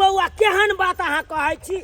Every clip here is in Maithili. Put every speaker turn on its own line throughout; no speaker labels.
बौआ केहन बात अहाँ कहै छी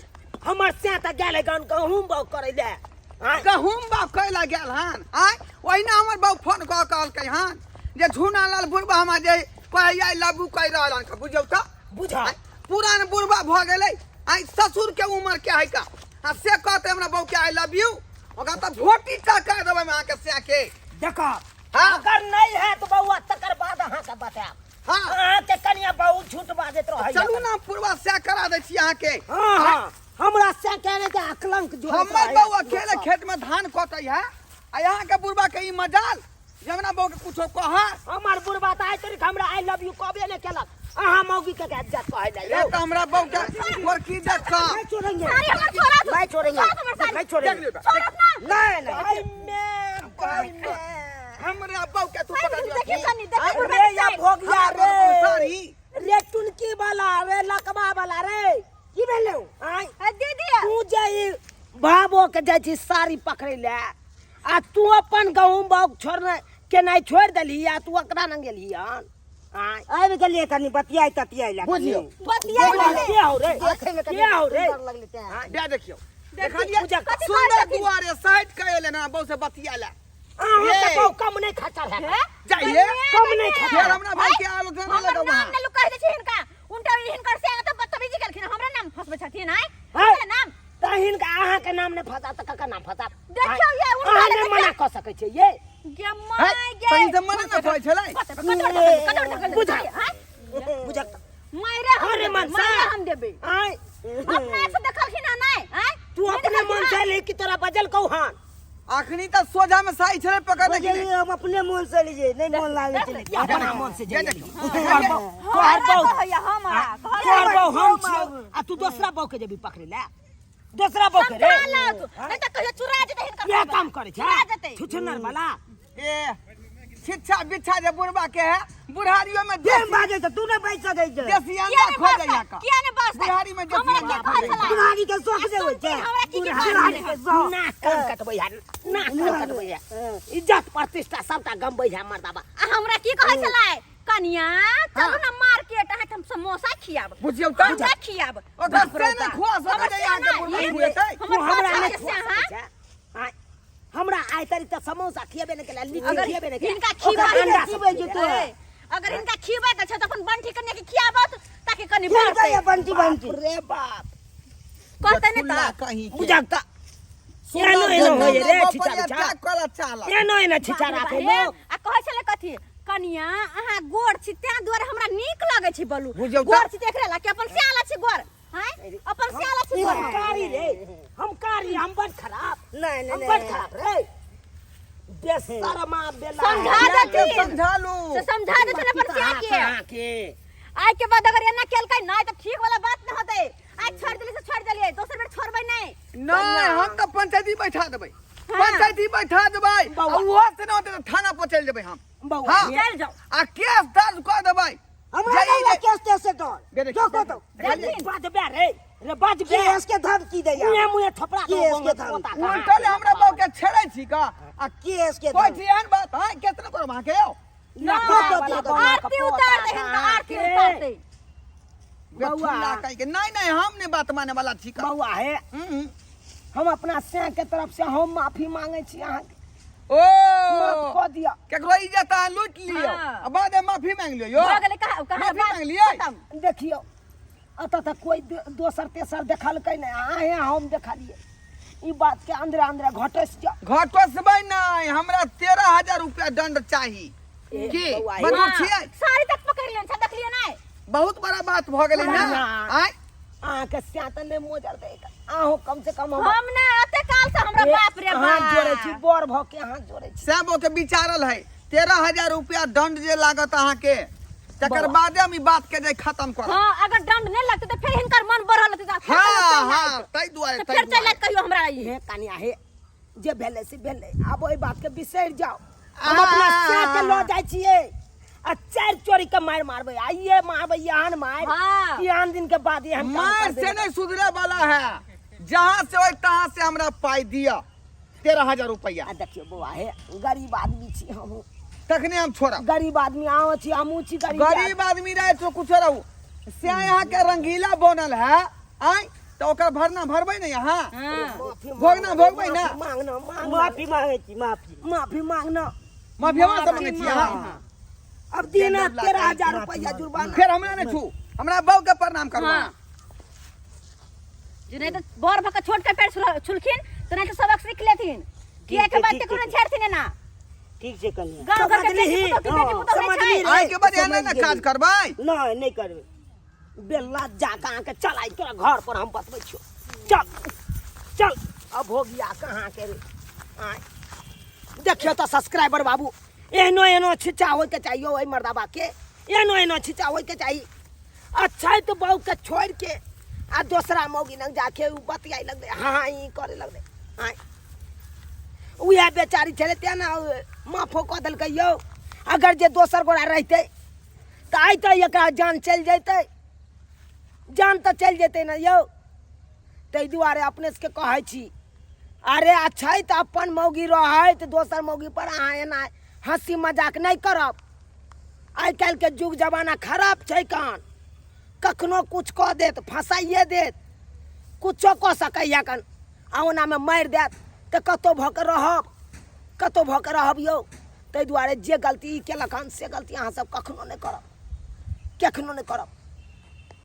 हमर से तऽ गेल गन गहूम बाग करै लए आँय?
गहूम बाप कैला गेल हन आँय ओहिना हमर बाबू फोन कऽ कहलकै हन जे झूना लाल बुढ़बा हमरा जे कहै I love you कहि रहल हन बुझियौ तऽ
बुझल
आँय, पुरान बुढ़बा भऽ गेलै आँय ससुर के उम्र के है का आ से कहते हमरा बहू के I love you ओकरा तऽ भोटी चका देबै हम अहाँके से के
देखो
हाँ।
अगर नहीं है तो बौआ तकर बाद अहाँके बतायब
हाँ
अहाँके कनिया बहुत झूठ बाजैत रहै
चलू ना पूर्वा से करा दै छी अहाँके
हाँ हाँ हमरा से कहने के अकलंक जोड़ैत
हमर
रहैए।
बहू अकेले खेत में धान कटै है आ अहाँके बुढ़बा के ई मजाल जे हमरा बहू के कुछो कह
हमर बुढ़बा तऽ आइ तक हमरा I love you कहबे नहि केलक अहाँ मौगी के इज्जत कहै
रे
ले
तऽ हमरा बहू के गोरकी देख कऽ
नहीं छोड़ेंगे
साड़ी हमर छोड़त।
नहीं छोड़ेंगे
छोड़त हमर साड़ी।
नहीं छोड़ेंगे
देख लियौ।
छोड़त ना।
नहीं नहीं आई मैं आई मैं
हमरा बहू के तू पकड़ लियौ
देखी कनी देखी बुढ़बा
रे
के
या
साड़ी।
भोगिया
हमरा
रे
बहू साड़ी
रे टुनकी वाला रे लकवा वाला रे की भेलौ आय
ए, दीदी
तू जाई बाबो के जाइ छी साड़ी पकड़ै ले आ तू अपन गहूम बाग छोड़ने केनाइ छोड़ि देलही आ तू ओकरा लग गेलही हन आय
आबि गेलियै कनि बतियाइ ततियाइ लए
बुझियौ
बतिया
के हौ रे
देखै मे कनि
के हौ रे
सुन्दर लगलै तें
दे देखियौ देखलियै
पूजा कर।
सुन्दर दुआरे साइड के एले ना बहू से बतिया ले
अहाँ
ये।
के बहु कम नहि खचर है
जाइए
कम नहि
फेर
खचर
हमरा भाई के आलोचना
हमर
लगाउ
नाम
अहाँ
ने लोग कहि दै छै हिनका उनटा हिनकर से तऽ बदतमीजी केलखिन हमरा नाम फंसबै छथिन आय
है?
हमरा नाम
तऽ हिनका अहाँके नाम नहि फंसा तऽ ककर नाम फंसा
देखियौ ये, उनका
अहाँ नहि
देखियौ।
मना कऽ सकै छियै ये
गे
है
माय गे
तनी से मना न कहै छलै
कतौ
बुझा।
हां
बुझक
मायरे हम
अरे
देबै,
मनसा।
मायरे हम देबै
आय
अपना से देखलखिन हँ नहि आय
तू अपने मन से ले कि तोरा बजल कहू हन
अखनी तऽ सोझा में साई छलै पकड़
बजलियै
देखिए
हम अपने मोन से लीजिए नहीं मोन लागै छलै
अपना मन से
ये
जाइए
देखियौ
तोहर बहु तोहर
हमरा
बहु
कहैया हमरा
तोहर बहु हम छियौ आ तू दोसरा बहु के जेबी पकड़े ले दोसरा बहु के रे
समझा लो तू नहीं तऽ कहियो चुरा जेतै हिनकर
ये काम करे छै
चुरा जेतै
छुछुनर वाला
ए शिक्षा बिच्छा जे बुढ़बा के है बुढ़ारियो में
केहन
देसी
बाजै छै तू नहि बाजि सकै छै
देसी
किया
अंडा
ने
खो
बसतै?
जाइया का
किया ने बसतै?
बुढ़ारी में देसी
हमरा
अंडा
के
खो
कहै
जाइया
छला?
बुढ़ारी के शौक जे होइ छै
हमरा की की
बुढ़ारी के शौक
नाक कान कटबै है नाक कान कटबै है इज्जत प्रतिष्ठा सबटा गमबै है मर्दाबा
आ हमरा की कहै छलै कनिया चलू ना मार्केट अहाँके हम समोसा खियाब
बुझियौ तऽ
हमरा खियाब
ओकरा से नहि खुआ सकै छै अहाँके बुढ़बा खुएतै
तू
हमर
हमरा
पाछा
नहि
के
खुआ
से
सकै
अहाँ
छै आँय, हमरा आइ तक तऽ समोसा खिएबे नहि केला लिट्टी
अगर
खिएबे नहि केला
हिनका
ओकरा
खिबाई
अंडा
खिबै
सब
छै
खिएबै।
ए, अगर हिनका खिबै के छै तऽ अपन बंठी कन्या के खियाबत ताकि कनि
के
बढ़तै
जाइए बंटी बंटी
बाप रे बाप
कहतै ने
खुला
तऽ
कहीं के
बुझक तऽ एनो एनो होइए रे छिचा बिछा
कला चाला
एनो एनो छिचा राखै
बाप रे,
लोक
आ कहै छलै कथी कनिया अहाँ गोर छी तें दुआरे हमरा नीक लगै छै बोलू
बुझियौ तऽ।
गोर छी तऽ एकरे ला कि अपन सियाला छी गोर हैं अपन सियाला छी गोर
हम कारी रे हम कारी हम बड़ खराब
नहीं नहीं
हम बड़ खराब रे बेशर्मा बेला
समझा देथिन।
समझा लू
से समझा देथिन अपन सिया के
कहाँ के
आइ के बाद अगर एना केलकै नहि तऽ ठीक वाला बात न होतै आइ छोड़ देली से छोड़ देलियै दोसर बेर छोड़बै नहि
नहीं हम तऽ पंचायती बैठा देबै
हाँ।
पंचायती बैठा देबै आ
बौआ।
ओहो से नहि होतै तऽ थाना पर चलि जेबै हम
बौआ
हाँ।
चलि जाउ
आ केस दर्ज कऽ देबै
हमरा
जे ई
नहीं
जे-
केस तेस से डर
बे देखियौ।
जो को तो
देखिन।
बाजबे रे रे बाजबे
केस के धमकी दैया
मुँहे मुँहे थपड़ा दो
केस के धमकी।
पोता कहाँ
उल्टल हमरा बाबू के छेड़ै छी का आ
केस के
कोइ
धमकी
छी एहन बात हाँ केतना करब अहाँके यौ
लफड़ा वाला बौआ के
आरती
पोता
उतार दे हिनका
कहाँ
आरती
के?
उतार दे
बौआ।
बेथुल्ला कहि के नहीं नहीं हम नहीं बात माने वाला छी का
बौआ हे
हम्म।
हम अपना सैं के तरफ से हम माफी मांगे छी अहाँके
ओ
माफ कऽ दिअ
केकरो इज्जत अहाँ लूटि लियौ
हाँ।
आ बाद में माफी मांगि लियौ यौ
भऽ गेलै कहा कहा
माफी
बात
मांगि लियै
खतम
देखियौ एतऽ तऽ कोइ दोसर तेसर देखलकै नहि अहें हम देखलियै ई बात के अंदरे अंदरे घटसि जाउ
घटसबै नहि हमरा 13,000 रुपया दंड चाही
ए,
की
बौआ, ए।
मजबूर छियै
साड़ी तक पकड़ लेने छै देखलियै नहि
बहुत बड़ा बात भऽ गेलै ने
ना।
आँय
अहाँके स्या तऽ नहि मोजर दै अहूँ कम से कम
हम ना एते काल से हमरा बाप रे
हाथ जोड़ै
बाप
छी बड़ भऽ के हाथ जोड़ै छी
सैबो के विचारल है 13,000 रुपया दंड जे लागत अहाँके तकर
बौआ।
बादे हम ई बात के जे खत्म करब
हां अगर दंड नहीं लगते तो फिर हिनकर मन बढ़ल रहते तो फिर
हाँ
कहियो चलि
हाँ
जायत।
ताहि दुआरे
तो
ताहि
फिर चलि
दुआरे
जायत कहियो हमरा ई
हे कनिया हे जे भेलै से भेलै आब ओहि बात के बिसरि जाउ हम अपना सै के लऽ जाइ छियै आ चारि चोरी के मारि मारबै आइए मारबै एहन मारि
हाँ।
कि आन दिन के बाद एहन काम
मार
करबै।
से नहीं सुधरे वाला है जहाँ से होय तहाँ से हमरा पाई दिया 13,000 रुपया
आ देखियौ बौआ हे गरीब आदमी छी हमहूँ
तखने हम छोड़ब
गरीब आदमी अहाँ छी हमहूँ छी गरीब
गरीब आदमी रहे तो कुछ रहू से यहाँ के रंगीला बनल है आय तो ओकर भरना भरबै ने यहाँ।
हाँ।
भोगना भोगबै ना।
माफी मांगना, मांगना।
माफी मांगे छी, माफी।
माफी मांगना।
माफिया से मांगे छी अहाँ।
अब देना
गेंदा
13,000
माफी
रुपया
मांग।
जुर्माना।
फेर हमरा नहि छू, हमरा बहू के प्रणाम करू।
हाँ। जो नहीं तो बड़ भक छोट के पैर छुलखिन तो नहीं तो सबक सीख लेथिन कि
ठीक
एक
छै,
बात
ठीक
के कोनो
छै।
छेड़थिन ना।
ठीक छै कनिया।
गांव घर के
समझली?
बेटी पुतोह के बेटी पुतोह नहि
समझली
छै।
रे।
आइ के बाद एना
समझ
ने
गेली।
काज करबै।
नहि, नहि करबै।
बेला जाके अहाँके चल आइ तोरा घर पर हम बतबै छियौ। चल चल, अब हो गया कहाँ के रे। आय देखियौ तऽ सब्सक्राइबर बाबू, एहनो एहनो छिच्चा होइके चाहिए ओहि मर्दाबा के, एहनो एहनो छिच्चा होइके चाही। अच्छा तऽ बहू के छोड़ि के आ दोसरा मौगी लग जाके उ बतियाइ लगलै, हाँ हाँ ई करे लगलै। आय उएह बेचारी छलै तेँ ने माफो कऽ देलकै यौ। अगर जे दोसर गोरा रहितै तऽ आइ तऽ एकरा जान चलि जैतै, जान तऽ चलि जेतै ने यौ। ताहि दुआरे अपने सबके कहै छी, अरे अच्छा तऽ अपन मौगी रहै तऽ दोसर मौगी पर अहाँ एना हँसी मजाक नहि करब। आइ काल्हिके युग जमाना खराब छै, कान कखनो कुछ कऽ देत, फँसाइए देत, कुछो कऽ सकैए कन, आ ओनामे मारि देत तऽ कतहु भऽ कऽ रहब, कतहु भऽ कऽ रहब यौ। ताहि दुआरे जे गलती ई केलक हन से गलती अहाँसभ कखनो नहि करब, कखनो नहि करब।